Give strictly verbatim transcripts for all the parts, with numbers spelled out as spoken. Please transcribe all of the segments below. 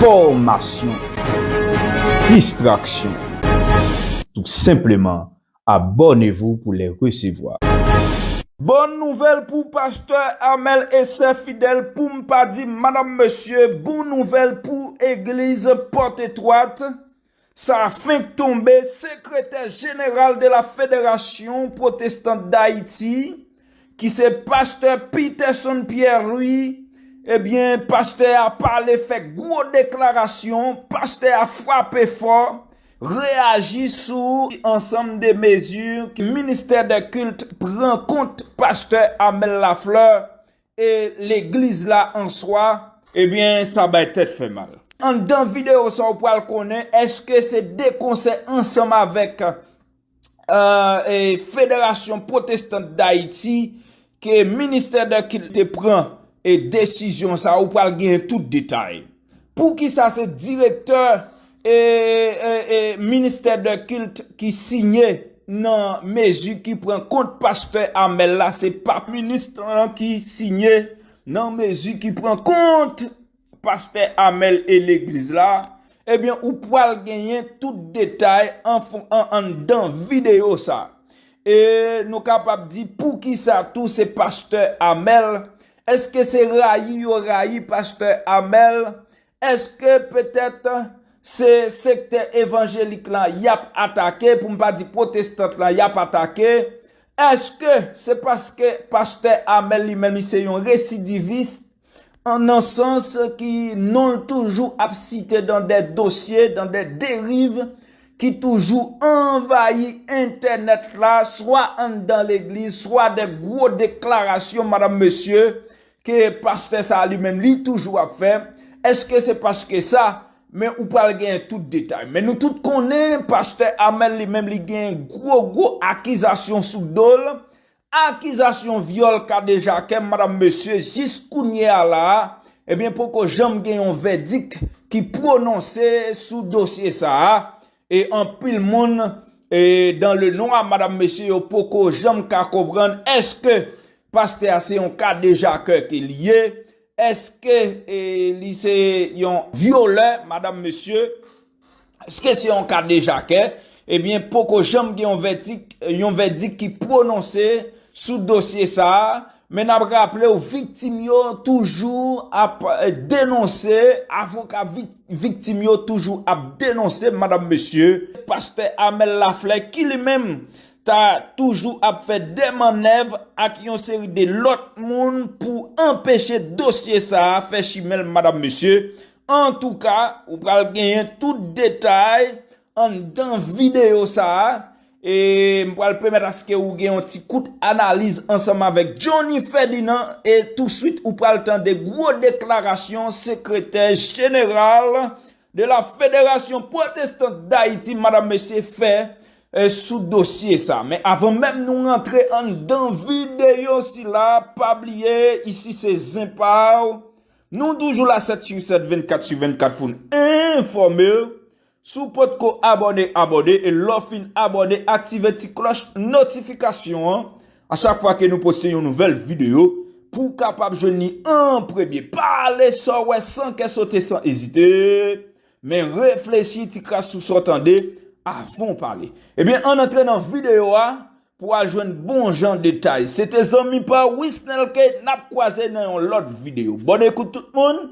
Enfòmasyon, distraksyon. Tou senpleman, abonnez-vous pour les recevoir. Bon nouvèl pou pastè Amèl e sè fidèl, pou m pa di madanm mesye, bon nouvèl pou egliz Pòt Etwat. Sa fenk tonbe, sekretè jeneral de la Fédération Protestante d'Haïti, ki se pastè Peterson Pierre-Louis, ebyen, pastè a pale, fè gwo deklarasyon, pastè a frape fò, reyaji sou ansanm de mezi ke ministè de kilt pran kont pastè Amèl Lafleur e legliz la an swa, ebyen, sa bay tèt fè mal. Anndan videyo sa, ou pral konnen èske se de konsè ansanm avèk euh, e Fédération Protestante d'Haïti ke ministè de kilt te pran e desizyon sa, ou pral genyen tout detay. Poukisa se direktè e, e, e ministè de kilt ki siyen nan mezi ki pran kont pastè Amèl la, se pa minis lan ki siyen nan mezi ki pran kont pastè Amèl e legliz la, ebyen, ou pral genyen tout detay an fon- an- anndan videyo sa. E nou kapab di poukisa tou se pastè Amèl? Èske se rayi yo rayi pastè Amèl? Èske petèt se sektè evanjelik la y ap atake, pou m pa di pwotestant la y ap atake? Èske se paske pastè Amèl li menm li se yon residivis, an nan sans ki non l toujou ap site dan de dosye, dan de deriv ki toujou anvayi entènèt la, swa anndan legliz, swa de gwo deklarasyon, madanm, mesye, ke pastè sa a li menm li toujou ap fè? Èske se paske sa? Men ou pral genyen tout detay. Men nou tout konnen pastè Amèl li menm li genyen gwo gwo akizasyon sou do l. Akizasyon vyòl, kadejakè, madanm, mesye, jis kounye a la a, ebyen, poko janm gen yon vèdik ki pwononse sou dosye sa a. E anpil moun, e dan le nwa, madanm, mesye, yo poko janm ka konprann èske pastè a se yon kadejakè ke li ye, èske e, li se yon vyolè, madanm, mesye, èske se yon kadejakè? Ebyen, poko janm gen yon vèdik, yon vèdik ki pwononse sou dosye sa a. Men n ap raple w, viktim yo toujou ap eh, denonse, avoka vik- viktim yo toujou ap denonse, madanm, mesye, pastè Amèl Laflè, ki li menm ta toujou ap fè de mannèv ak yon seri de lòt moun pou anpeche dosye sa a fè chimen l, madanm, mesye. Antouka, ou pral genyen tout detay anndan videyo sa a. E m pral pèmèt aske ou gen yon ti kout analiz ansanm avèk Johnny Ferdinand. E touswit, ou pral tande gwo deklarasyon sekretè jeneral de la Fédération Protestante d'Haïti, madanm, mesye, fè eh, sou dosye sa. Men avan menm nou rantre anndan videyo sila, pa bliye, isi se zen pa w. Nou toujou la sèt sou sèt, vennkat sou vennkat pou n enfòme w. Si w potko abòne, abòne, e lè w fin abòne, aktive ti klòch notifikasyon an. A chak fwa ke nou poste yon nouvèl videyo, pou w kapab jwenn li an premye. Pale sa w wè san kè sote, san ezite. Men reflechi ti kras sou sa w tande avan w pale. Ebyen, ann antre nan videyo a pou w al jwenn bon jan detay. Se te zanmi pa w, Wisnel K, n ap kwaze nan yon lòt videyo. Bòn ekout tout moun.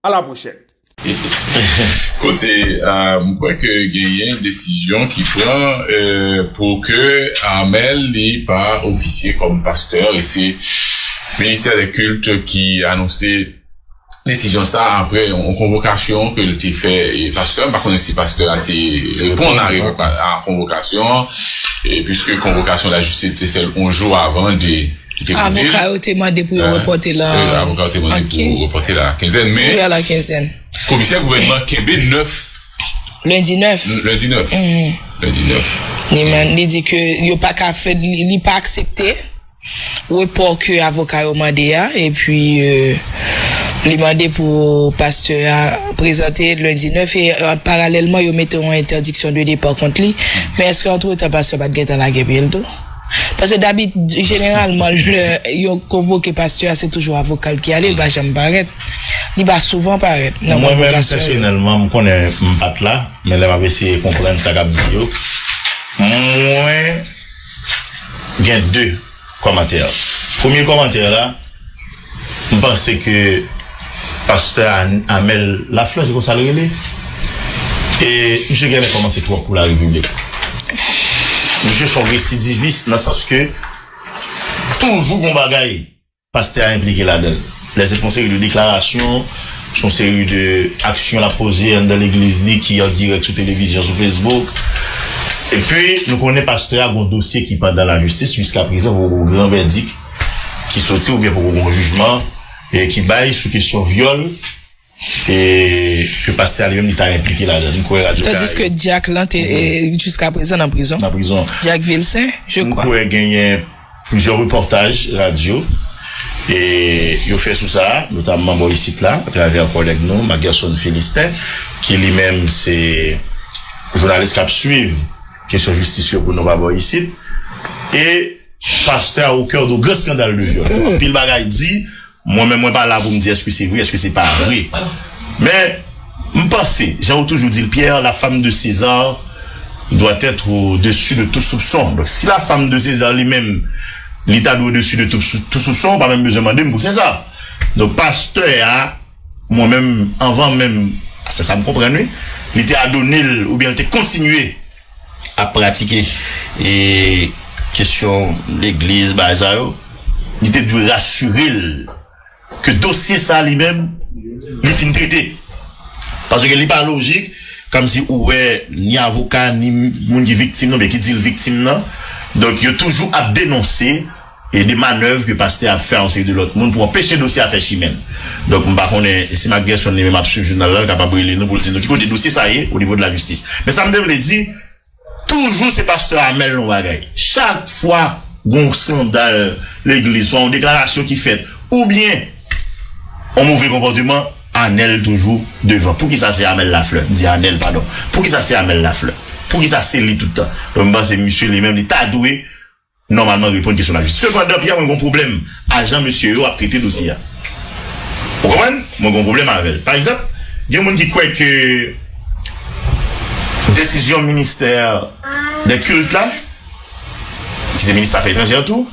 A la pwochèn. Kote, ah, m kwè ke genyen desizyon ki pran, eh, pou ke Amèl li pa ofisye kòm pastè, e se ministè de kilt ki anonse desizyon sa apre yon konvokasyon ke l te fè, e pastè, m pa konnen si pastè a te reponn a revoka- a konvokasyon an, e piske konvokasyon lajistis te fè l yon jou avan de Li te prive. Avoka yo te mande pou yo repòte la. Avoka yo te mande pou repòte la kenzèn, men a la kenzèn. Komisè gouvènman kenbe nèf. Lendi nèf. Lendi nèf. Lendi nèf. Li, man- li di ke yo pa ka fè, li, li pa aksepte repò ke avoka yo mande a, epi euh, li mande pou pastè a prezante lendi nèf, e euh, paralèlman yo mete yon entèdiksyon de depa kont li. Men èske antretan pastè pa t gentan lage pye l tou? Paske dabit, jeneralman, lè yo konvoke pastè a, se toujou avoka l ki ale, li pa janm parèt. Li pa souvan parèt nan konvokasyon yo. Mwen menm, pèsonèlman, m konnen m pa t la, men lè m ap eseye konprann sa k ap di yo, mwen gen de kòmantè. Premye kòmantè la, m panse ke pastè An- Amel Lafleur, se konsa l rele, e misye genlè kòmanse twòp pou larepiblik. Misye se yon residivis nan sans ke toujou gon bagay pastè a enplike ladan l. Lè se yon seri de deklarasyon, se yon seri de aksyon l ap poze anndan legliz li ki an dirèk sou televizyon, sou Facebook. Epi, nou konnen pastè a gon dosye ki pandan lajistis jiska prezan, poko gon gran vèdik ki soti oubyen poko gon jijman e ki bay sou kesyon vyòl e ke pastè a li menm li ta enplike ladan. M kwè Radyo Karayib. Tandis ke dyak lan te, e, jiska prezan nan prizon. Nan prizon. Dyak Vilsen, je crois. M kwè genyen plizyè repòtaj radyo e yo fè sou sa, notamman bò isit la, atravè kòlèg nou, Mac Gerson Philistin, ki li menm se jounalis k ap swiv kesyon jistis yo pou nou pa bò isit. E pastè a au cœur de grands scandales de viol. Anpil bagay di, mwen menm mwen pa la pou m di èske se vre, èske se pa vre. Men, m panse, jan ou toujou di l, Pierre, la femme de César doit être au-dessus de tout soupçon. Donk, si la femme de César li menm, li ta dwe au-dessus de tout, tout soupçon, ou pa menm bezwen mande m pou César. Donk, pastè a, mwen menm, anvan menm, se sa m konprann, wi, li te adone l, oubyen li te kontinye ap pratike, e kesyon legliz, bagay sa yo, li te dwe rasire l ke dosye sa li menm, li fin trete. Paske li pa lojik, kòmsi ou wè ni avoka, ni moun ki viktim nan, oubyen ki di l viktim nan. Donk, yo toujou ap denonse e de manèv ke pastè ap fè a yon seri de lòt moun pou anpeche dosye a fè chimen l. Donk, m pa konnen si Mac Gerson li menm ap swiv jounal la, l kapab rele nou pou l di nou ki kote dosye sa ye o nivo de lajistis. Men sa m te vle di, toujou se pastè Amel yon bagay. Chak fwa gon skandal legliz, swa yon deklarasyon ki fèt, oubyen yon move konpòteman, Anel toujou devan. Poukisa se Amel Lafleur? M di Anel, padon. Poukisa se Amel Lafleur? Poukisa se li tout tan? Donk, m panse misye li menm, li ta dwe nòmalman reponn kesyon lajistis. Sepandan, Pierre, mwen gon pwoblèm a jan mesye yo ap trete dosye a. Ou konprann? Mwen gon pwoblèm avè l. Pa egzanp, gen moun ki kwè ke desizyon ministè de kilt la, ki se minis afè etranjè tou,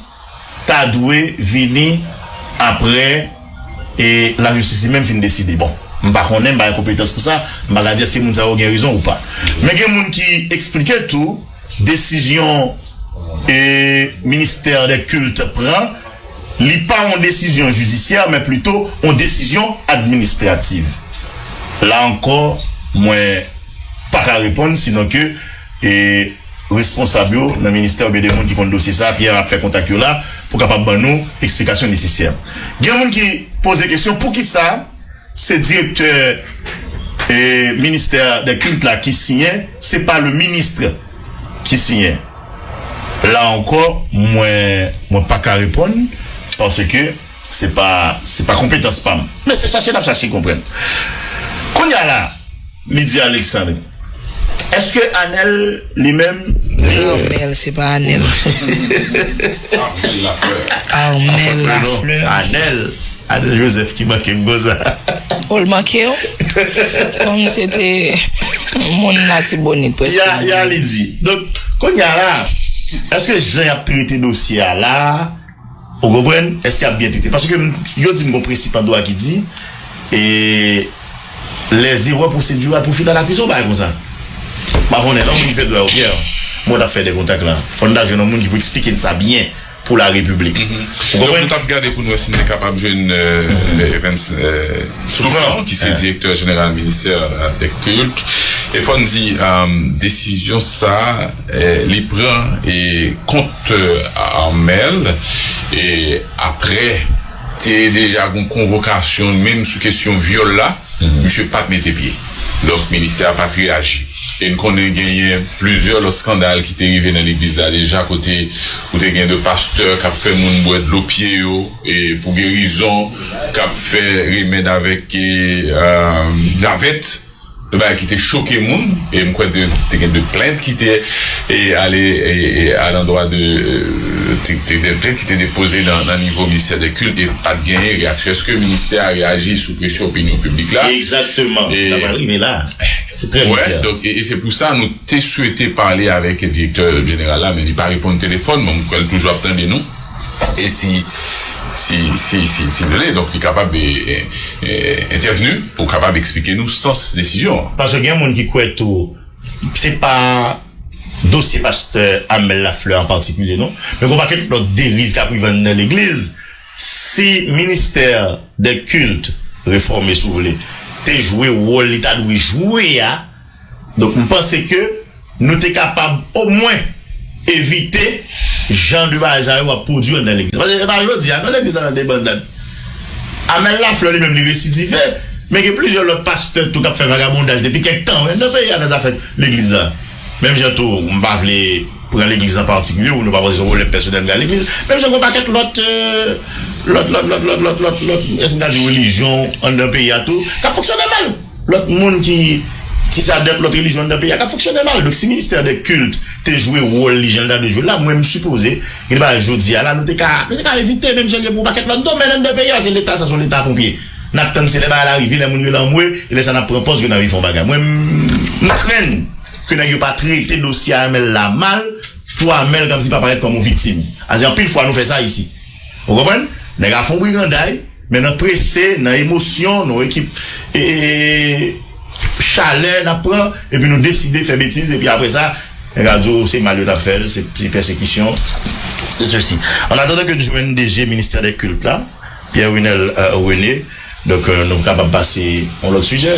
ta dwe vini apre e lajistis li menm fin deside. Bon, m pa konnen, m pa gen konpetans pou sa, m pa ka di èske moun sa yo gen rezon ou pa. Men gen moun ki eksplike tou, desizyon e ministè de kilt pran, li pa yon desizyon jidisyè, men plito yon desizyon administrativ. La ankò, mwen pa ka reponn, sinon ke e responsab yo nan ministè oubyen de moun ki konn dosye sa, Pierre ap fè kontak yo la pou kapab ban nou eksplikasyon nesesè. Gen moun ki poze kesyon, poukisa se direktè e ministè de kilt la ki siyen, se pa le ministre ki siyen. La ankò, mwen, mwen pa ka reponn, paske se pa, se pa konpetans pa m. Men se chache n ap chache konprann. Kounye a la, Lydie Alexandre, èske Anel li menm li Armel, se pa Anel. Armel Lafleur. Armel Lafleur. Anel, Anel Joseph ki manke m konsa. O, l manke w? Kòm se te moun Latibonit, prèske. Ya, ya, li di. Donk, kounye a la, èske jan y ap trete dosye a la, ou konprann? Èske y ap byen trete? Paske m, yo di m gon prensip an dwa ki di, e, les erreurs procédurales profitent à l'accusé, ou bagay konsa. M pa konnen, nan moun ki fè dwa yo, Pierre, mwen t ap fè de kontak la. Fò n ta jwenn yon moun ki pou eksplike n sa byen pou larepiblik. Ou konprann? Donk, nou t ap gade pou n wè si n te kapab jwenn, euh, Evans, euh, Souffrant, ki se direktè jeneral ministè, euh, de kilt. E fò n di, euh, desizyon sa, euh, li pran e kont, euh, Armel, e apre, te deja gon konvokasyon, menm sou kesyon vyòl la, misye pa t mete pye. Donk, ministè a pa t reyaji. E n konnen genyen plizyè lòt eskandal ki te rive nan legliz la deja, kote ou te gen de pastè k ap fè moun bwè dlo pye yo, e pou gerizon, k ap fè remèd avèk, e, euh, navèt. yon bagay ki te choke moun, e m kwè de, te gen de plent ki te e, ale e, e, alandwa de, e, te, te, de plent ki te depoze nan, nan nivo ministè de kilt e pa t genyen reyaksyon. Èske ministè a reyaji sou presyon opinyon piblik la? Egzakteman. E, n ap rive la. Se trè byen. Wè, donk, e, e se pou sa nou te swete pale avèk direktè jeneral la, men li pa reponn telefòn, men m kwè l toujou ap tande nou. E si, si, si, si, si l vle, donk li kapab e, e, e, entèvni pou kapab eksplike nou sans desizyon an. Paske gen moun ki kwè tou, se pa dosye pastè Amel Lafleur an patikilye, non. Men gon pakèt lòt deriv k ap rive anndan legliz. Si ministè de kilt refòme, si w vle, te jwe wòl li ta dwe jwe a, donk, m panse ke nou te kapab omwen evite jan de bagay sa yo ap pwodui anndan legliz. Paske se pa jodi a, non, legliz la nan debandad. Amel Lafleur li menm li residive, men gen plizyè lòt pastè tou k ap fè vagabondaj depi kèk tan, wi, nan peyi a nan zafè legliz la. Menm jan tou, m pa vle pran legliz an patikilye, pou nou pa panse se yon pwoblèm pèsonèl m gen ak legliz. Menm jan gen yon pakèt lòt, euh, lòt, lòt, lòt, èske m ka di relijyon anndan peyi a tou, k ap fonksyone mal. Lòt moun ki, ki se adèp lòt relijyon anndan peyi a, k ap fonksyone mal. Donk, si ministè de kilt te jwe wòl li jan l ta dwe jwe l la, mwen, m sipoze, gen de bagay jodi a la, nou te ka, nou te ka evite, menm jan l ye pou yon pakèt lòt domèn anndan peyi a, se leta, sa se yon leta ponpye. N ap tann se lè bagay la rive, lè moun yo lanmwe, e lè sa n ap pran pòz ke n ap vin fè yon bagay. Mwen, m, m krenn ke nèg yo pa trete dosye Amel la mal pou Amel kòmsi pa parèt kòm yon viktim. Paske anpil fwa nou fè sa isi. Ou konprann? Nèg a fè yon briganday, men nan prese, nan emosyon, nan ekip, e, e, e, chalè n ap pran, epi nou deside fè betiz, epi apre sa, nèg a di w se mal yo t ap fè l, se, se pèsekisyon, se sesi. An atandan ke n jwenn D G ministè de kilt la, Pierre Winel, euh, René, donk, euh, nou kapab pase yon lòt sijè.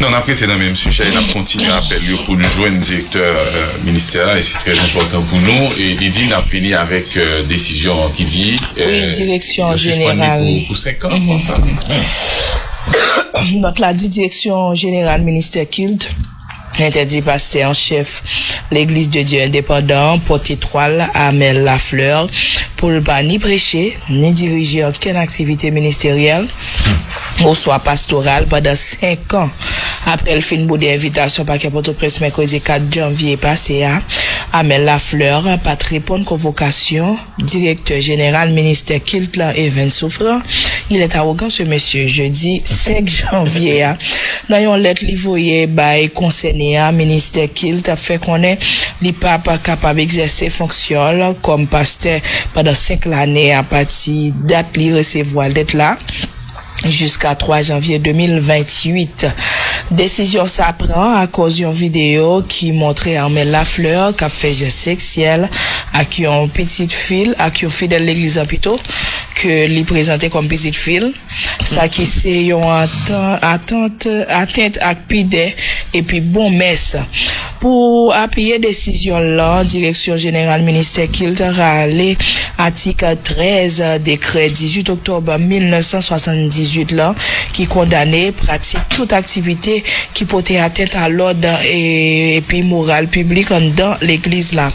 Non, n ap rete nan menm sijè, n ap kontinye apèl yo pou nou jwenn direktè, euh, ministè a, e se trè enpòtan pou nou. E li di n ap vini avèk, euh, desizyon ki di, euh, wi, direksyon yo sispann li jeneral pou, pou senk an, mhm, konsa. Nòt la di direksyon jeneral ministè kilt entèdi pastè an chèf Legliz de Dye Endepandan Pòtetwal, Amel Lafleur, pou l pa ni preche, ni dirije okenn aktivite ministeryèl oswa pastoral pandan senk an apre l fin boude envitasyon pakè Pòtoprens mèkredi kat janvye pase a. Amel Lafleur pa t reponn konvokasyon direktè jeneral ministè kilt la, Evens Souffrant. Il est arrogant, ce monsieur. Jedi senk janvye a, nan yon lèt li voye bay konsène a, ministè kilt ap fè konnen li p ap kapab egzèse fonksyon l kòm pastè pandan senk lane apati dat li resevwa lèt la jiska twa janvye de mil ventuit. Desizyon sa pran akòz yon videyo ki montre Armel Lafleur k ap fè jès seksyèl ak yon pitit fi l, ak yon fidèl legliz la pito, ke li prezante kòm pitit fi l. Sa ki se yon atan-, atant, atent ak pidè epi bon mès. Pou apiye desizyon l lan, Direksyon Jeneral Ministè Kilt rale atik trèz dekrè dizuit oktòb mil nèf san swasanndizuit lan, ki kondane pratik tout aktivite ki pote atent a lòd e, epi moral piblik anndan legliz la.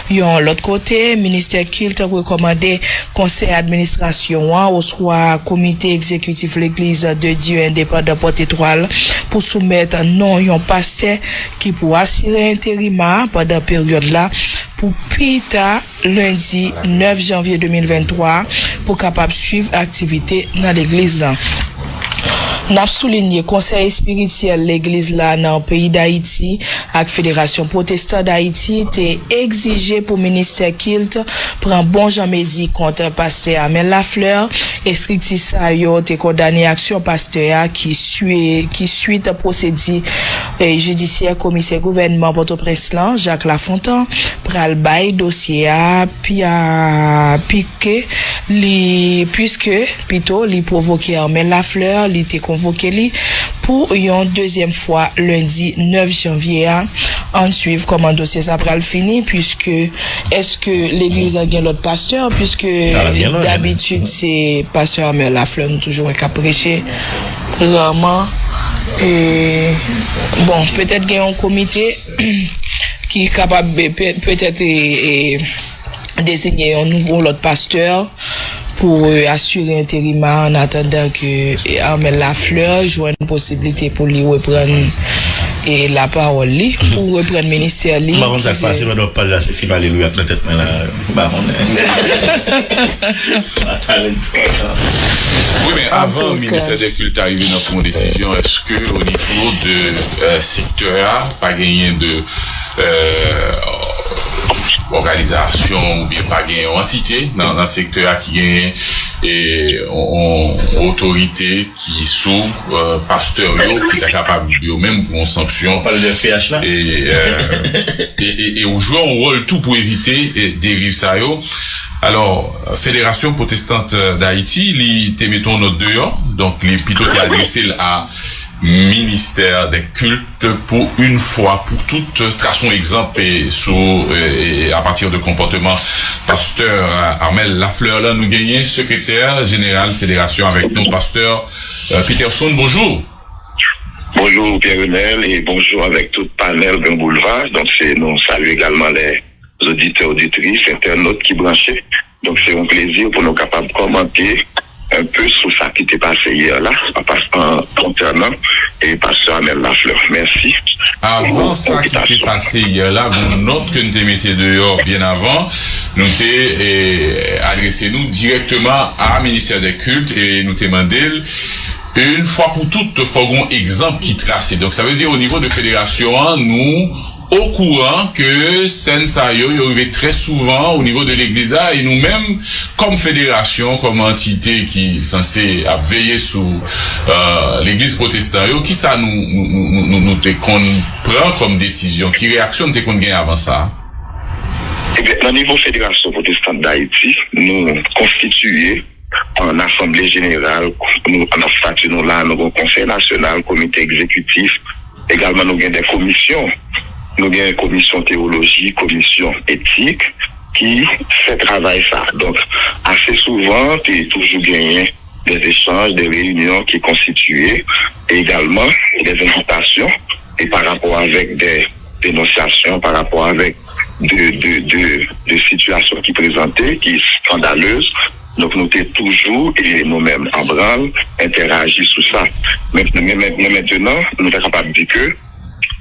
Yon lòt kote, Ministè Kilt rekòmande konsèy administrasyon an oswa komite egzekitif Legliz de Dye Endepandan Pòtetwal pou soumèt non yon pastè ki pou asire enterima pandan peryòd la pou pita lendi nèf janvye de mil venntwa pou kapab swiv aktivite nan legliz la. N ap soulinye, konsèy espirityèl legliz la nan peyi Dayiti ak Federasyon Pwotestan Dayiti te egzije pou ministè kilt pran bon jan mezi kont pastè Armel Lafleur. Estrikti sa yo te kondane aksyon pastè a ki swi-, ki swit pwosedi, eh, jidisyè komisè gouvènman Pòtoprens lan, Jacques Lafontant, pral bay dosye a pi a, pi ke li, puiske, pito, li pwovoke Armel Lafleur, li te konvoke li pou yon dezyèm fwa lendi nèf janvye a. Ann swiv kòman dosye sa pral fini, puiske èske legliz la gen lòt pastè, puiske dabitid se pastè Armel Lafleur nou toujou wè k ap preche, raman, e, bon, petèt gen yon komite ki kapab, pe-, petèt, e, e, deziye yon nouvo lòt pastè pou, e, asire enterima an atandan ke, e, Armel Lafleur jwenn posiblite pou li reprann, e lapawòl li pou reprann ministè li. M pa konn sa k pase pandan w ap pale la, se fim Alelouya k nan tèt mwen la. M pa konnen. Sa talè. Wi, men avan Ministè dè Kilt ta rive nan pran yon desizyon, èske o nivo de euh, sektè a, pa genyen de euh, òganizasyon oubyen pa genyen yon antite nan, nan sektè a ki genyen e, yon, yon otorite ki sou euh, pastè yo ki ta kapab yo menm pou yon sanksyon. Pale de F P H la. E, euh, e, e, e ou jwe yon wòl tou pou evite e, deriv sa yo. Alò, Federasyon Pwotestant Dayiti, li te mete yon nòt deyò, donk li pito te adrese l a Ministè dè Kilt pou yon fwa pou tout trase yon egzanp e, sou e, e, a pati de konpòteman pastè euh, Armel Lafleur la. Nou genyen sekretè jeneral federasyon avèk nou, pastè euh, Peterson. Bonjou. Bonjou Pierre Renel e bonjou avèk tout panèl Gran Boulva. Donk se nou salye egalman lè zoditè, oditris, entènòt ki branche. Donk se yon plezi pou nou kapab kòmante enpe sou sa ki te pase yè la, an pas- an konsènan e pastè Armel Lafleur. Mèsi. Avan sa ki te pase yè la, gon nòt ke n te mete deyò byen avan, nou te e, adrese nou dirèkteman a Ministè dè Kilt e nou te mande l yon fwa pou tout fò gon egzanp ki trase. Donk sa vle di o nivo de federasyon an nou okouran ke sèn sa yo yo rive trè souvan o nivo de legliz la e nou menm kòm federasyon, kòm antite ki sanse ap veye sou euh, legliz pwotestan yo, kisa nou, nou, nou, nou, nou te konn pran kòm desizyon? Ki reyaksyon n te konn gen avan sa? Ebyen, nan nivo Federasyon Pwotestan Dayiti, nou konstitiye an asanble jeneral, nou, an estati nou la, nou gen yon konsèy nasyonal, komite egzekitif, egalman nou gen de komisyon. Nou gen komisyon tewoloji, komisyon etik ki fè travay sa. Donk, ase souvan, te toujou genyen de echanj, de reyinyon ki konstitiye, e egalman de envitasyon, e pa rapò avèk de denonsyasyon, pa rapò avèk de, de, de, de sitiyasyon ki prezante, ki eskandalez. Donk, nou te toujou, e nou menm, an branl, entèraji sou sa. Men, men, men, men mentenan, nou ta kapab di ke,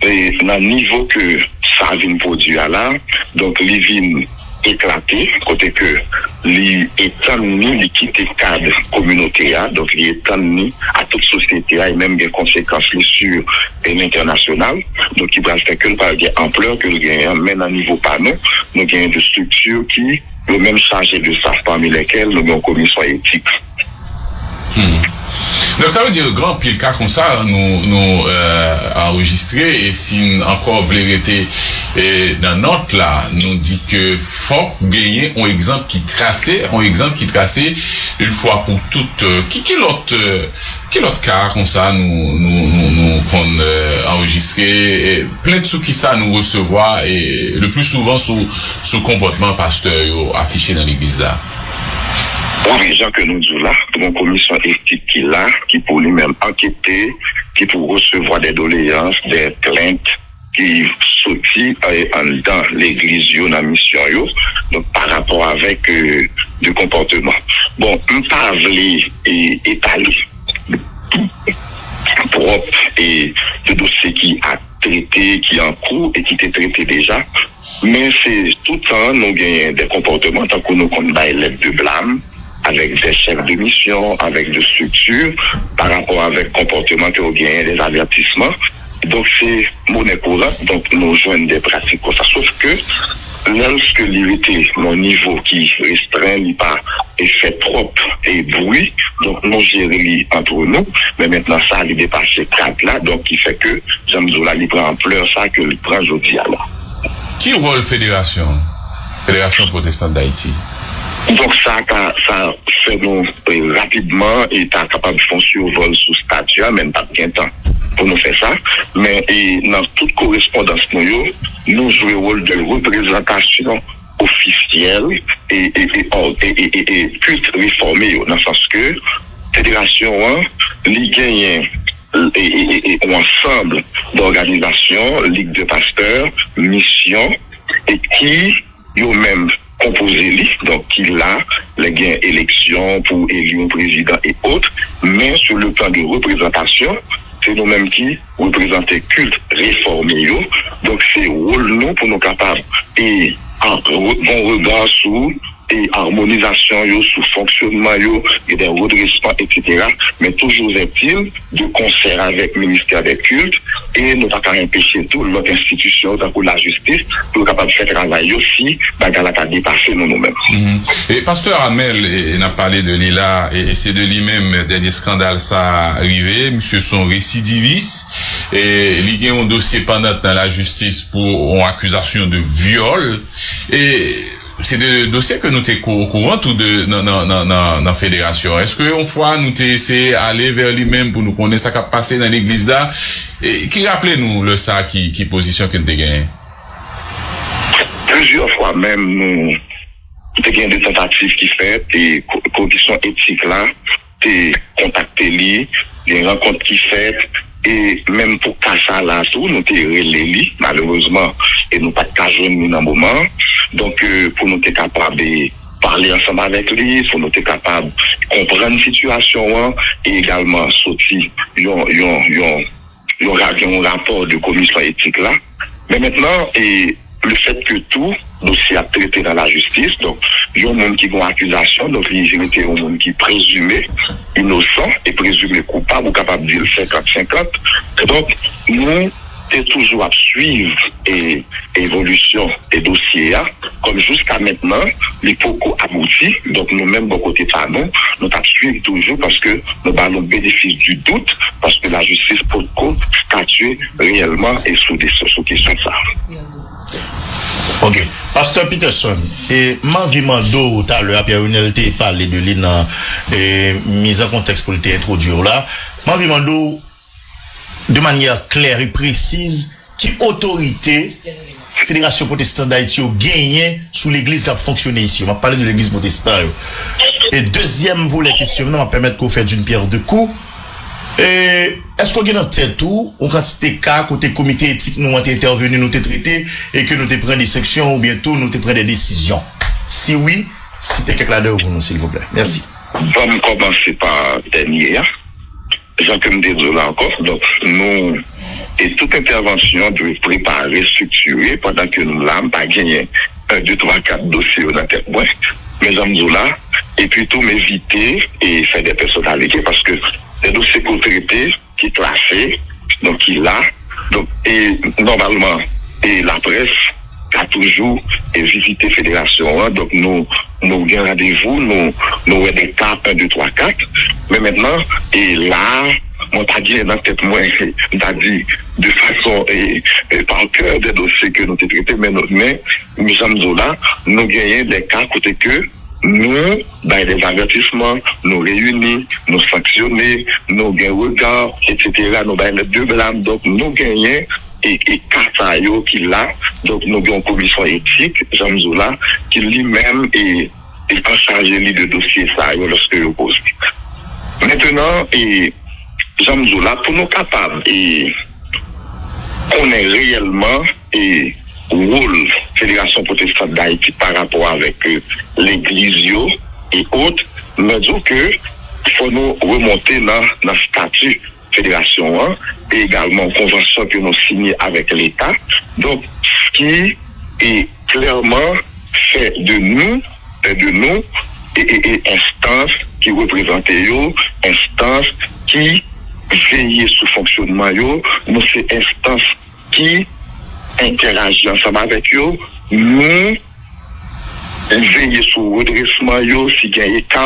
e nan nivo ke sa vin pwodui a la, donk, li vin eklate, kote ke li etann ni, li kite kad kominote a, donk, li etann ni a tout sosyete a, e menm gen konsekans li sou e lentènasyonal, donk, ki pral fè ke l pral gen anplè ke l genyen an, men nan nivo pa nou, nou genyen de estrikti ki yo menm chaje de sa, pami lèkèl nou gen yon komisyon etik. Hmm. Donk, sa vle di, gen anpil ka konsa, nou, nou euh, anrejistre, e si n ankò vle rete e, nan nòt la, nou di ke fòk genyen yon egzanp ki trase, yon egzanp ki trase yon fwa pou tout. Euh, ki, ki lòt euh, ki lòt ka konsa nou, nou, nou, nou konn euh, anrejistre? E, plent sou kisa nou resevwa e, le pli souvan sou, sou konpòtman pastè yo afiche nan legliz la? Wi, jan ke nou di w la, gen yon komisyon etik ki la, ki pou li menm ankete, ki pou resevwa de doleyans, de plent ki soti eh, anndan legliz yo nan misyon yo, donk pa rapò avèk eh, de konpòteman. Bon, m pa vle eh, etale pwòp eh, de dosye ki a trete, ki an kou e ki te trete deja. Men se toutan nou genyen de konpòteman, tankou nou konn bay lèt de blam avèk de chèf de misyon, avèk de estrikti, pa rapò avèk konpòteman ke yo genyen, de avètisman. Donk se monè kouran, donk nou jwenn de pratik konsa. Sof ke lèske li rete nan nivo ki restren, li pa e fè twòp e bri, donk nou jere li antre nou, men mentnan sa li depase kad la, donk ki fè ke, jan m di w la, li pran anplè sa ke li pran jodi a la. Ki wòl federasyon, Federasyon Pwotestan Dayiti? Donk sa ka, sa fè nou eh, rapidman e ta kapab fè yon sivòl sou estati a, men n p ap gen tan pou nou fè sa. Men e, nan tout korespondans nou yo, nou jwe wòl de reprezantasyon ofisyèl e, e, e, e, e, e, e kilt refòme yo, nan sans ke federasyon an, li genyen e, e, e, e, yon ansanm dòganizasyon, lig de pastè, misyon, e ki yo menm konpoze li, donk ki la, lè gen eleksyon pou eli yon prezidan e ot, men sou le plan de reprezantasyon, Se nou menm ki reprezante kilt refòme yo. Donk, se wòl nou pou nou kapab e, a, re- bon rega sou e amonizasyon yo, sou fonksyonman yo, e de redresman, etsetera. Men toujou ètil, de konsè avèk ministè de kilt, e nou pa ka anpeche tou lòt enstitisyon tankou lajistis pou yo kapab fè travay yo si bagay la ta depase nou, nou menm. E pastè Amel, e, e n ap pale de li la, e, e se de li menm dènye eskandal sa rive. Misye se yon residivis, e li gen yon dosye pandan nan lajistis pou yon akizasyon de vyòl. E se de dosye ke nou te kou- okouran tou de nan, nan, nan, nan, nan federasyon. Èske yon fwa nou te eseye ale vè li menm pou nou konnen sa k ap pase nan legliz la? E ki raple nou lè sa ki, ki pozisyon ke n te genyen? Plizyè fwa menm, nou te gen de tantativ ki fèt, e ko- komisyon etik la te kontakte li, gen rankont ki fèt, e menm pou ka sa la tou, nou te rele li, malerezman, e nou pa t ka jwenn li nan moman an. Donk, e, pou nou te kapab, e, pale ansanm avèk li, pou nou te kapab konprann sitiyasyon an, e egalman soti yon, yon, yon, yon ra- yon rapò de komisyon etik la. Men mentnan, e, lefètke tou dosye ap trete nan lajistis, donk, yon moun ki gen yon akizasyon, donk, li rete yon moun ki prezime inosan e prezime koupab, ou kapab di l senkant senkant. Donk, nou te toujou ap swiv e evolisyon e dosye a, kòm jiska mentnan, li poko abouti. Donk, nou menm, bò kote pa nou, nou t ap swiv toujou, paske nou ba l yon benefis di dout, paske lajistis potko statye reyèlman e sou de- sou kesyon sa. Ok. Pastè Peterson, e m anvi mande w talè a, Pierre Runel te pale de li nan e, miz an kontèks pou l te entwodui w la. M anvi mande w de manyè klè e presiz ki otorite Federasyon Pwotestan Dayiti yo genyen sou legliz k ap fonksyone isi yo. M ap pale de legliz pwotestan yo. E dezyèm volè kesyon m nan, m ap pèmèt ke w fè d'une pierre deux coups. E èske w gen nan tèt ou yon kantite ka kote komite etik nou an te entèveni, nou te trete, e ke nou te pran de sanksyon oubyen tou nou te pran de desizyon? Si wi, site kèk ladan yo pou nou, silvouplè. Mèsi. Ban m kòmanse pa dènye a. Jan ke m te di w la ankò, donk, nou, e tout entèvansyon dwe prepare, estriktire, pandan ke nou la, m pa genyen en, de, twa, kat dosye yo nan tèt mwen. Men jan m di w la, epi tou m evite e fè de pèsonalite, paske de dosye ke w trete, ki klase, donk ki la. Donk, e nòmalman, e laprès ka toujou e vizite federasyon an. Donk, nou, nou gen randevou, nou, nou wè de ka en, de, twa, kat. Men mentnan, e la, mwen pa gen nan tèt mwen, m ta di, de fason e, e pa kè de dosye ke nou te trete, men, nou, men, men jan m di w la, nou genyen de ka kote ke nou bay de avètisman, nou reyini, nou sanksyone, nou gen rega, etsetera, nou bay lèt de blam. Donk, nou genyen e, e ka sa yo ki la. Donk, nou gen yon komisyon etik, jan m di w la, ki li menm e, e an chaje li de dosye sa yo lòske yo poze. Mentnan, e, jan m di w la, pou nou kapab e, konnen reyèlman e wòl Federasyon Pwotestan Dayiti pa rapò avèk e, legliz yo e ot, mwen di w ke fò nou remonte nan, nan stati federasyon an e egalman yon konvansyon ke nou siyen avèk Leta. Donk, ki e klèman fè de nou, fè de nou e, e, e enstans ki reprezante yo, enstans ki veye sou fonksyonman yo, nou se enstans ki entèraji ansanm avèk yo, nou veye sou redresman yo, si gen eka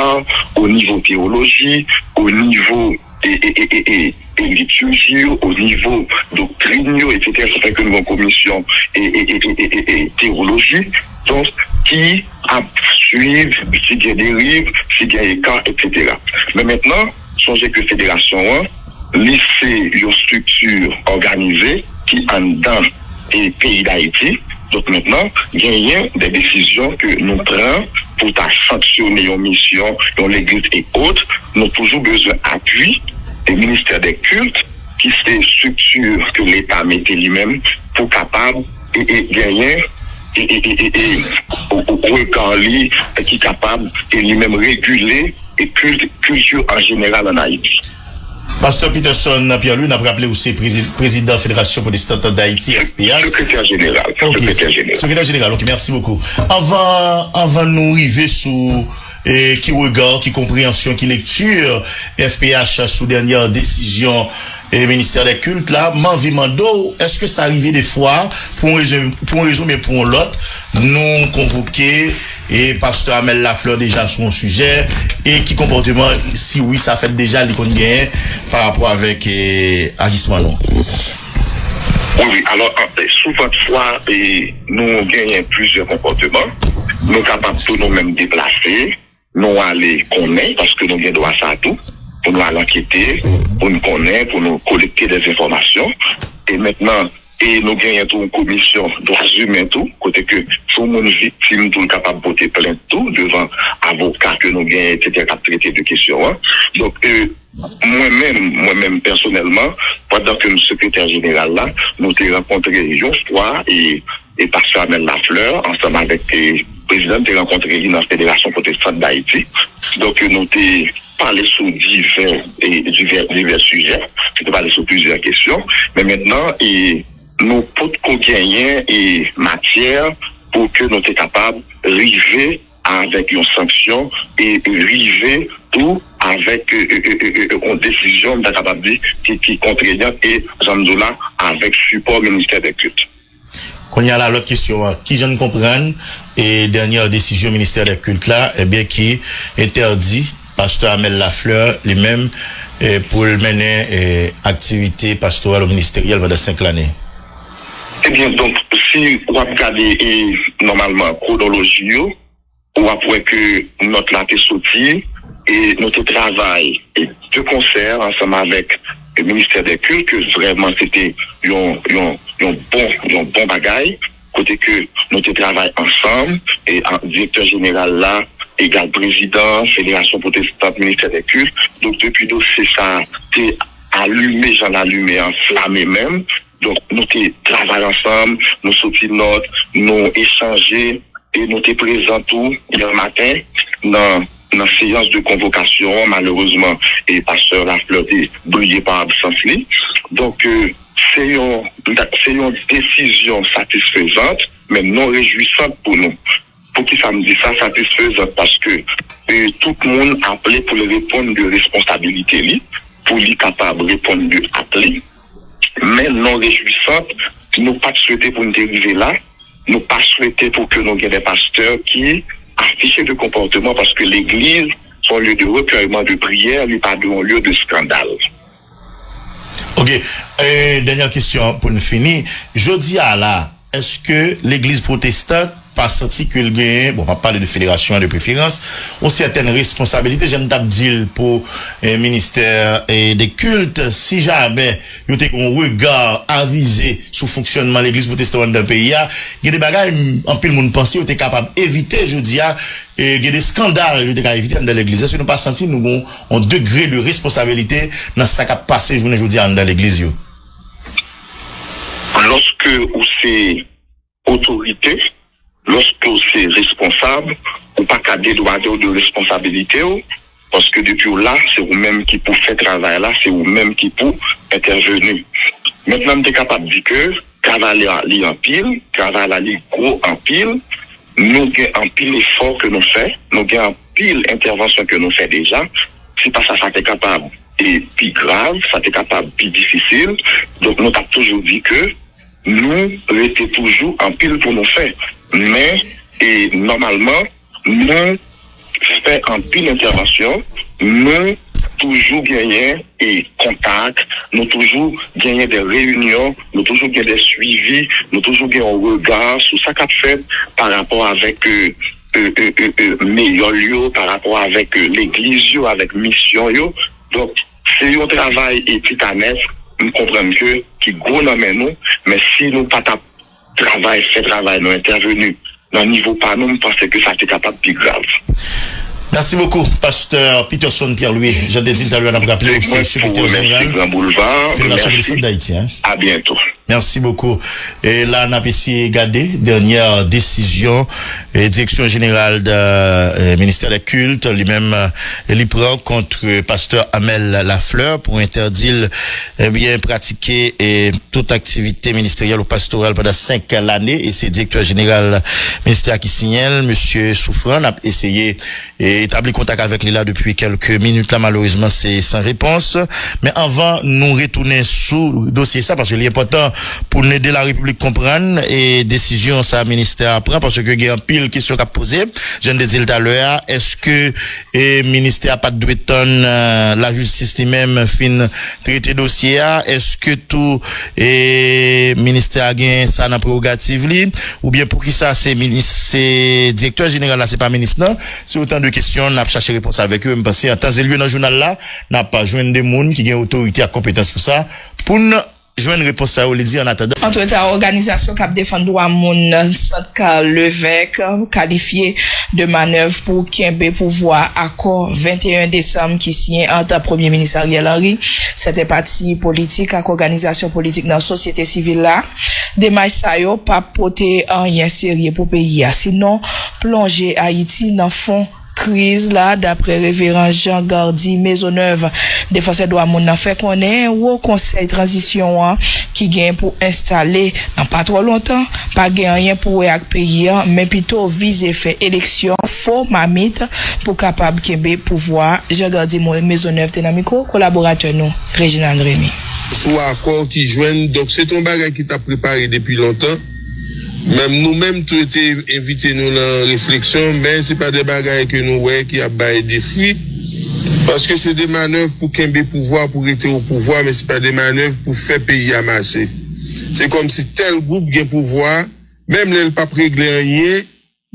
o nivo teyoloji, o nivo e, e, e, e, e, e liturji yo, o nivo doktrin yo, etsetera. Sa fè ke nou gen komisyon e, e, e, e, e, e, e teyoloji, donk, ki ap swiv si gen deriv, si gen eka, etsetera. Men mentnan, sonje ke federasyon an, li se yon estrikti òganize ki anndan e peyi Dayiti. Donk mentnan, genyen de desizyon ke nou pran pou ta sanksyone yon misyon, yon legliz e ot, nou toujou bezwen apui e ministè de kilt, ki se estrikti ke Leta mete li menm pou kapab e, e genyen e, e, e, e, e, o, o, rega li, e ki kapab e li menm regile e kilt, kilti an jeneral ann Ayiti. Pastè Peterson Pierre-Louis, n ap raple ou se prezi- prezidan Federasyon Pwotestan Dayiti, F P H. Sekretè jeneral. Ok. Sekretè jeneral. Sekretè jeneral, ok, mèsi bokou. Anvan, anvan nou rive sou e, ki rega, ki konpreyansyon, ki lekti F P H sou dènyè desizyon e, Ministè dè Kilt la, m anvi mande w, èske sa rive defwa, pou yon rezon, pou yon rezon, men pou yon lòt, nou konvoke e pastè Amel Lafleur deja sou yon sijè, e ki konpòteman, si wi, sa fèt deja, li konn genyen pa rapò avèk e, ajisman nou? Wi, wi. Alò, an- souvantfwa, e, nou genyen plizyè konpòteman. Nou kapab tou nou menm deplase, nou ale konnen, paske nou gen dwa sa tou, pou nou al ankete, pou nou konnen, pou nou kolekte dèzenfòmasyon. E mentnan, e nou genyen tou yon komisyon dwa imen tou, kote ke si yon moun viktim tou, l kapab pote plent tou devan avoka ke nou genyen, etsetera, k ap trete de kesyon an. Donk, e, mwen menm, mwen menm pèsonèlman, pandan ke m sekretè jeneral la, nou te rankontre yon fwa, e e pastè Amel Lafleur, ansanm avèk e, prezidan, te rankontre li nan Federasyon Pwotestan Dayiti. Donk, nou te pale sou divè, e, divè, divè sijè. Nou te pale sou plizyè kesyon. Men mentnan, e, nou potko genyen e, matyè pou ke nou te kapab rive avèk yon sanksyon e rive tou avèk e, e, e, e, e, yon desizyon, m ta kapab di, ki, ki kontreyant e, jan m di w la, avèk sipò Ministè dè Kilt. Kounye a la, lòt kesyon an, kijan n konprann e dènyè desizyon Ministè dè Kilt la, ebyen, ki entèdi pastè Amel Lafleur, li menm, e, pou l mennen e, aktivite pastoral ou ministeryèl pandan senk lane? Ebyen, donk, si w ap gade e, nòmalman, kwonoloji yo, w ap wè ke nòt la te soti e nou te travay e de konsè ansanm avèk Ministè dè Kilt, ke vrèman se te yon, yon, yon bon, yon bon bagay, kote ke nou te travay ansanm e ak direktè jeneral la, egal prezidan Federasyon Pwotestan Ministè dè Kilt. Donk, depi dosye sa a te alime, jan l alime, anflame menm, donk, nou te travay ansanm, nou soti nòt, nou echanje, e nou te prezan tou yè maten nan, nan seyans de konvokasyon an. Malerezman, e pastè Lafleur te briye pa absans li. Donk, e, se yon, se yon desizyon satisfezant, men non rejwisant pou nou. Poukisa m di sa satisfezant? Paske, e, tout moun aple pou l reponn de responsabilite li, pou li kapab reponn de ak li. Men non rejwisant, nou pa t swete pou n te rive la. Nou pa swete pou ke nou gen de pastè ki afiche de konpòteman, paske legliz se yon lye de rekèyman, de priyè, li pa de yon lye de eskandal. Ok, e, dènyè kesyon pou n fini. Jodi a la, èske legliz pwotestan pa santi ke l genyen, bon, m ap pale de federasyon an de preferans, yon sètèn responsabilite, jan m t ap di l pou e, ministè e, de kilt, si jamè yo te gen yon rega avize sou fonksyònman legliz pwotestan anndan peyi a, gen de bagay, m, anpil moun panse yo te kapab evite jodi a, e, gen de eskandal yo te ka evite anndan legliz. Èske nou pa santi nou gen yon degre de responsabilite nan sa k ap pase jounen jodi a anndan legliz yo? Lòske ou se otorite, lòske w se responsab, ou pa ka dedwaze w de responsabilite w, paske depi w la, se ou menm ki pou fè travay la, se ou menm ki pou entèveni. Mentnan, m te kapab di ke travay la, li anpil, travay la, li gwo anpil. Nou gen anpil efò ke nou fè, nou gen anpil entèvansyon ke nou fè deja. Si pa sa, sa te kapab e pi grav, sa te kapab pi difisil. Donk, nou t ap toujou di ke nou rete toujou anpil pou nou fè. Men, e, nòmalman, nou fè anpil entèvansyon, nou toujou genyen e kontak, nou toujou genyen de reyinyon, nou toujou gen de swivi, nou toujou gen yon rega sou sa k ap fèt pa rapò avèk, e, e, e, e, e, meyòl yo, pa rapò avèk, e, legliz yo, avèk misyon yo. Donk, se yon travay e titanès, m konprann ke ki gwo nan men nou, men si nou pa t ap travay, fè travay nou, entèveni nan nivo pa nou, m panse ke sa te kapab pi grav. Merci beaucoup, Pasteur Peterson Pierre-Louis. Jan te di l talè a, n ap raple w se sekretè jeneral Federasyon Pwotestan Dayiti. A bientôt. Merci beaucoup. E la, n ap eseye gade dènyè desizyon e Direksyon Jeneral de e, Ministè de Kilt li menm e, li pran kont Pastè Amel Lafleur pou entèdi l ebyen pratike e, tout aktivite ministeryèl ou pastoral pandan senk lane e se Direktè Jeneral ministè a ki siyen l, Mesye Souffrant. N ap eseye e, etabli kontak avèk li la depi kèlke minit la, malerezman se san repons. Men anvan nou retounen sou dosye sa, paske li enpòtan pou n ede Larepiblik konprann e desizyon sa ministè a pran, paske gen anpil kesyon k ap poze. Jan n te di l talè a, èske e ministè a pa t dwe tann e, lajistis li menm fin trete dosye a? Èske tou e ministè a gen sa nan prewogativ li? Oubyen poukisa se minis, se direktè jeneral la, se pa minis nan? Se otan de kesyon n ap chache repons avèk yo. M panse an tan e lye nan jounal la, n ap jwenn de moun ki gen otorite ak konpetans pou sa, pou n jwenn repons sa yo, li di, an atandan. Antretan, òganizasyon k ap defann dwa moun nan Sant Karl Levèk kalifye de manèv pou kenbe pouvwa akò venteyen desanm ki siyen ant Premye Minis Ariel Henry, sèten pati politik ak òganizasyon politik nan sosyete sivil la. Demach sa yo p ap pote anyen serye pou peyi a, sinon plonje Ayiti nan fon kriz la, dapre Reveran Jean Gardy Maisonneuve. Defansè dwa moun nan fè konnen Wo Konsèy Tranzisyon an, ki gen pou enstale nan pa twò lontan, pa gen anyen pou wè ak peyi a, men pito vize fè eleksyon fo mamit pou kapab kenbe pouvwa a. Jean Gardy Maisonneuve te nan mikwo kolaboratè nou, Reginald Remy. Sou akò ki jwenn, donk se te yon bagay ki t ap prepare depi lontan. Menm nou menm tou te envite nou nan refleksyon, men se pa de bagay ke nou wè ki ap bay de fwi, paske se de manèv pou kenbe pouvwa, pou rete o pouvwa, men se pa de manèv pou fè peyi a mache. Se kòmsi tèl gwoup gen pouvwa, menm lè l p ap regle anyen,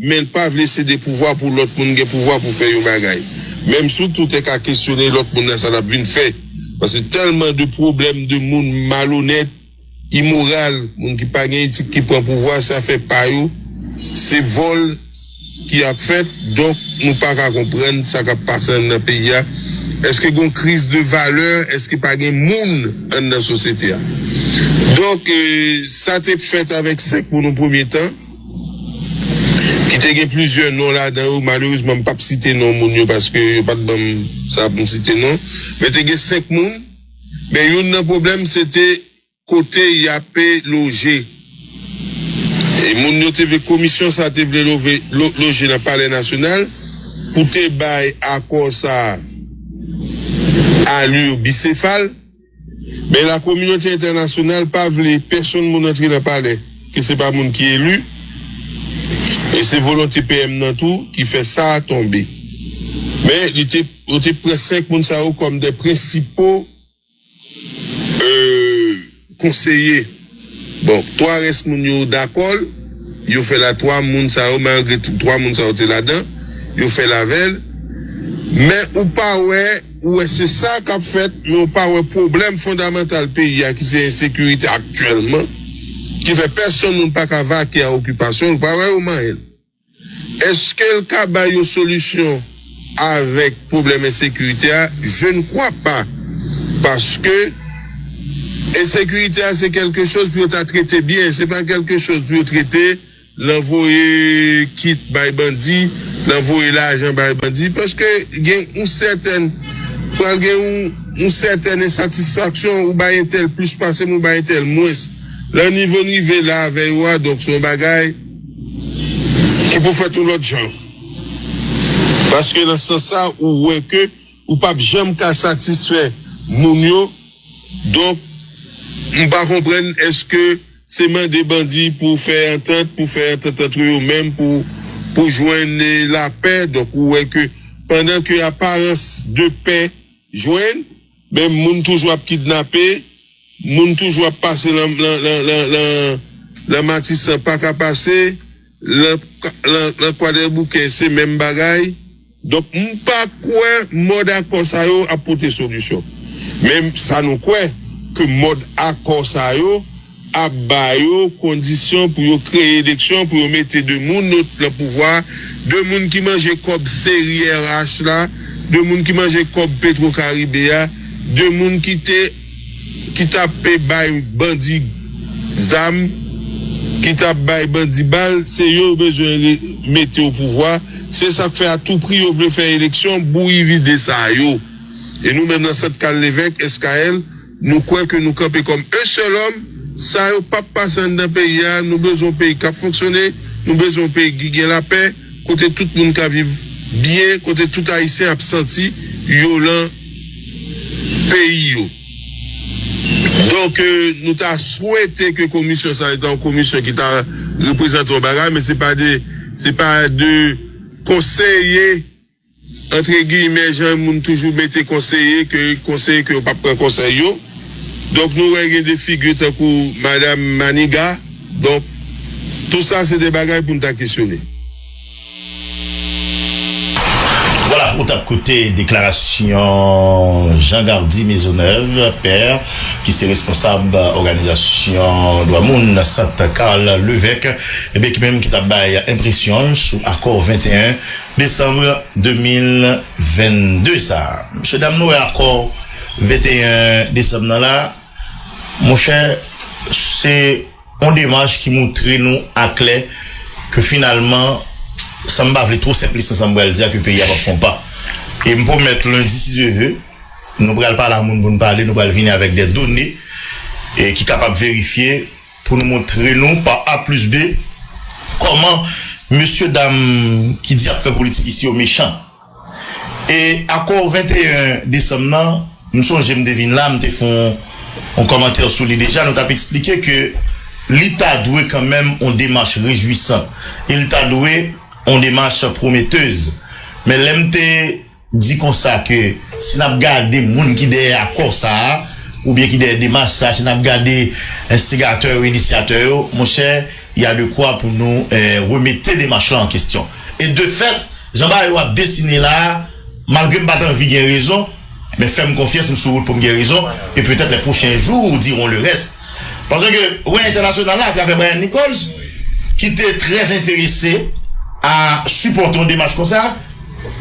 men l pa vle sede pouvwa pou lòt moun gen pouvwa pou fè yon bagay. Menm si w tou te ka kesyone lòt moun nan sa l ap vin fè. Paske tèlman de pwoblèm de moun malonèt, imoral, moun ki pa gen etik ki pran pouvwa, se afè pa yo, se vòl ki ap fèt, donk nou pa ka konprann sa k ap pase anndan peyi a. Èske gen yon kriz de valè? Èske pa gen moun anndan sosyete a? Donk, e, sa te fèt avèk senk moun yon premye tan, ki te gen plizyè non ladan yo. Malerezman, m p ap site non moun yo paske yo pa t ban m sa pou m site non. Men te gen senk moun. Men youn nan pwoblèm, se te kote y ape loje. E moun yo te vle, komisyon sa te vle love, lo, loje nan Palè Nasyonal pou te bay akò sa a alur bisefal. Men la kominote entènasyonal pa vle pèsonn moun antre nan palè ke se pa moun ki eli. E se volonte P M nan tou ki fè sa a tonbe. Men li te, yo te pran senk moun sa yo kòm de prensipo e, konseye. Bon, twa rès moun yo dakò l, yo fè l a twa moun sa yo, malgre tout twa moun sa yo te ladan, yo fè l avè l. Men ou pa wè, ou wè se sa k ap fèt, men ou pa wè pwoblèm fondamantal peyi a ki se ensekirite aktyèlman, ki fè pèsonn moun pa ka vake a okipasyon l, ou pa wè yo manyen l. Èske l ka bay yon solisyon avèk pwoblèm ensekirite a? Je ne crois pas. Paske ensekirite a se kèlke choz pou yo ta trete byen, se pa kèlke choz pou yo trete l an voye kit bay bandi, l an voye lajan bay bandi, paske gen yon sètèn, pral gen yon, yon sètèn ensatisfaksyon, ou bay entèl plis pase m, ou bay entèl mwens. Nan nivo n rive la avè yo a, donk se yon bagay ki pou fèt yon lòt jan. Paske nan sans sa, ou wè ke ou p ap janm ka satisfè moun yo. Donk, m pa konprann èske se mande bandi pou fè antant, pou fè antant antre yo menm, pou, pou jwenn, eh, lapè. Donk, ou wè ke pandan ke aparans de pè jwenn, men moun toujou ap kidnape, moun toujou ap pase lan, lan, lan, lan, lan, lan Matisan pa ka pase, lan, lan, lan Kwadèboukè se menm bagay. Donk, m pa kwè mòd akò sa yo ap pote solisyon. Men sa nou kwè, ke mòd akò sa yo ap ba yo kondisyon pou yo kreye eleksyon, pou yo mete de moun nan pouvwa, de moun ki manje kòb seri R H la, de moun ki manje kòb Petro Caribe a, de moun ki te ki t ap bay bandi zam, ki t ap bay bandi bal, se yo yo bezwen re- mete o pouvwa. Se sa k fè a tou pri yo vle fè eleksyon bouyi vide sa yo. E nou menm nan Sant Carl Levesque, S K L, nou kwè ke nou kanpe kòm un seul homme. Sa yo p ap pase anndan peyi a. Nou bezwen yon peyi k ap fonksyone. Nou bezwen yon peyi ki gen lapè, kote tout moun ka viv byen, kote tout Ayisyen ap santi yo lan peyi yo. Donk, euh, nou ta swete ke komisyon sa a ta yon komisyon ki ta reprezante yon bagay, men se pa de, se pa de konseye, antre giyimè, jan moun toujou mete konseye, ke konseye ke yo p ap pran konsèy yo. Donk, nou wè gen de figi tankou Madanm Maniga. Donk, tou sa se de bagay pou n ta kesyone. Vwala, ou t ap koute deklarasyon Jean Gardy Maisonneuve, pè, ki se responsab òganizasyon dwa moun nan Sant Carl Levesque, ebyen ki menm ki t ap bay enpresyon l sou akò venteyen desanm de mil vennde sa a. Mesye dam, nou wè akò venteyen desanm nan la, monchè, se yon demach ki montre nou aklè ke finalman, san m pa vle two senplis nan sa m pral di a, ke peyi a p ap fè yon pa. E m pwomèt lendi, si Dye ve, nou pral pale a moun pou n pale, nou pral vini avèk de done e ki kapab verifye pou nou montre nou pa A plis B kòman mesye dam ki di y ap fè politik isi yo mechan. E akò venteyen desanm nan, m sonje m te vin la, m te fè yon, yon kòmantè sou li deja, nou t ap eksplike ke li ta dwe kanmenm yon demach rejwisan e li ta dwe yon demach pwometez. Men lè m te di konsa ke si n ap gade moun ki dèyè akò sa a, oubyen ki dèyè demach sa a, si n ap gade enstigatè yo, inisyatè yo, monchè, y a de kwa pou nou eh, remete demach la an kestyon. E de fèt, jan bagay yo ap desine la a, malgre m pa t anvi gen rezon, men fè m konfyans, m sou wout pou m gen rezon, e petèt les prochains jours diront le reste. Paske, wè entènasyonal la, atravè Brian Nichols, ki te trè enterese a sipòte yon demach konsa,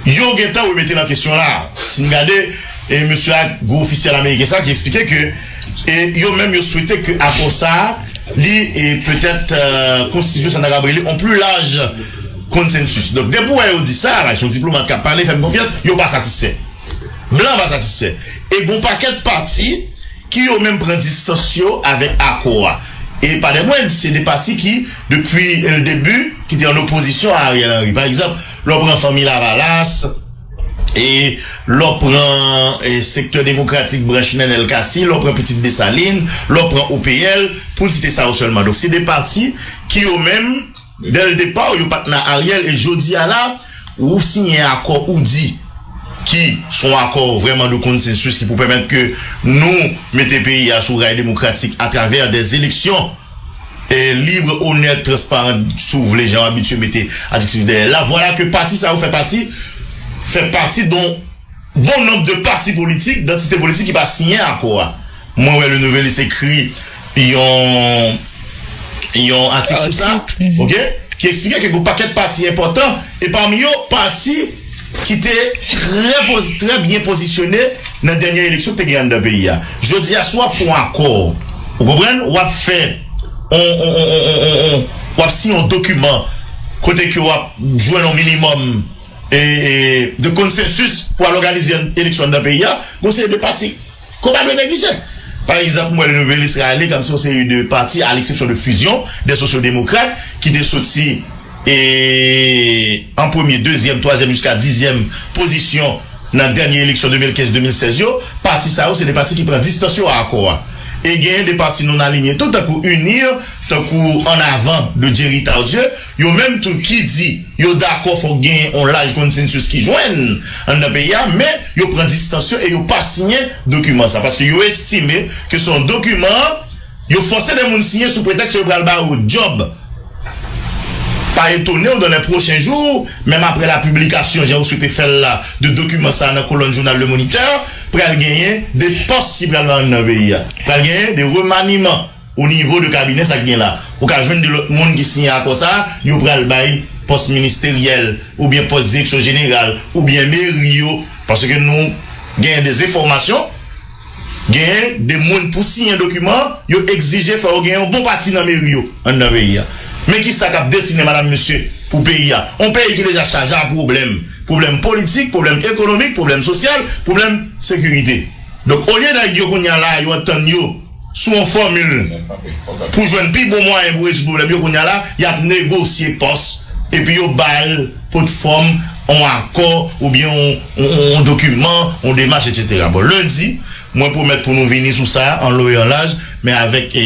yo gentan remete l an kestyon la. Si n gade, e mesye a, gwo ofisyèl ameriken sa, ki eksplike ke e yo menm yo swete ke akò sa a, li e petèt euh, konstitye sa n ta ka rele yon pli laj konsensis. Donk, depi w wè yo di sa, la, se yon diplomat k ap pale, fè m konfyans, yo pa satisfè. Blan pa satisfè. E gon pakèt pati ki yo menm pran distans yo avèk akò a. E pa de mwen, se de pati ki, depi le debi, ki te an opozisyon a Ariel Henry. Pa egzanp, lè w pran Fanmi Lavalas, e lè w pran e, Sektè Demokratik, branch Nenel Cassy, lè w pran Pitit Desalin, lè w pran O P L, pou n site sa yo sèlman. Donk, se de pati ki yo menm, dè l depa, yo pa t nan Ariel, e jodi a la, ou siyen akò, ou di, ki se yon akò vrèman de konsensis ki pou pèmèt ke nou mete peyi a sou ray demokratik atravè dè eleksyon e, lib, onèt, transparan, si w vle, jan w abitye mete adjektif dèyè l la. Vwala ke pati sa yo fè pati, fè pati don bon nonb de pati politik, dantite politik ki pa siyen akò a. Mwen wè Le Nouvelliste ekri yon yon atik sou sa, oke, ki eksplike ke gon pakèt pati enpòtan, e pami yo pati ki te trè poz, trè byen pozisyone nan dènye eleksyon ki te gen anndan peyi a. Jodi a, si w ap fè yon akò, ou konprann, w ap fè on, on, on, on, on, on, on, w ap siyen yon dokiman kote ke w ap jwenn yon minimòm e, e, de konsensis pou al òganize yon eleksyon anndan peyi a, gon seri de pati ke w pa dwe neglije. Pa egzanp, m wè Le Nouvelliste rale kòmsi yon seri de pati, à l'exception de Fusion, des sociaux-démocrates, ki te soti e, an premye, dezyèm, twazyèm, jiska dizyèm pozisyon nan dènye eleksyon de mil kenz de mil sèz yo, pati sa yo se de pati ki pran distans yo a akò a. E genyen de pati non alinye tou, tankou UNIR, tankou Ann Avan de Jerry Tardieu, yo menm tou ki di yo dakò fòk genyen yon laj konsensis ki jwenn anndan peyi a, men yo pran distans yo e yo pa siyen dokiman sa, paske yo estime ke se yon dokiman yo fòse de moun siyen sou pretèks yo pral ba yo djòb. Pa etone w, dans les prochains jours, menm apre la piblikasyon, jan yo swete fè l la, de dokiman sa a nan kolòn jounal Le Moniteur, pral genyen de pòs ki pral bay anndan peyi a. Pral genyen de remaniman. o nivo de kabinè sa k gen la. Ou ka jwenn de lòt moun ki siyen akò sa a, yo pral bay pòs ministeryèl, oubyen pòs direksyon jeneral, oubyen meri yo, paske nou genyen de enfòmasyon, genyen de moun pou siyen dokiman, yo egzije fò yo gen yon bon pati nan meri yo anndan peyi a. Men kisa k ap destine, madanm, mesye, pou peyi a? Yon peyi ki deja chaje a pwoblèm. Pwoblèm politik, pwoblèm ekonomik, pwoblèm sosyal, pwoblèm sekirite. Donk, olye nèg yo kounye a la, yo antann yo sou yon fòmil pou jwenn pi bon mwayen pou rezoud pwoblèm yo, kounye a la, y ap negosye pòs, epi yo ba l pot fòm yon akò oubyen yon, yon, yon dokiman, yon demach, etsetera. Bon, lendi, mwen pwomèt pou nou vini sou sa, an lon e an laj, men avèk, e,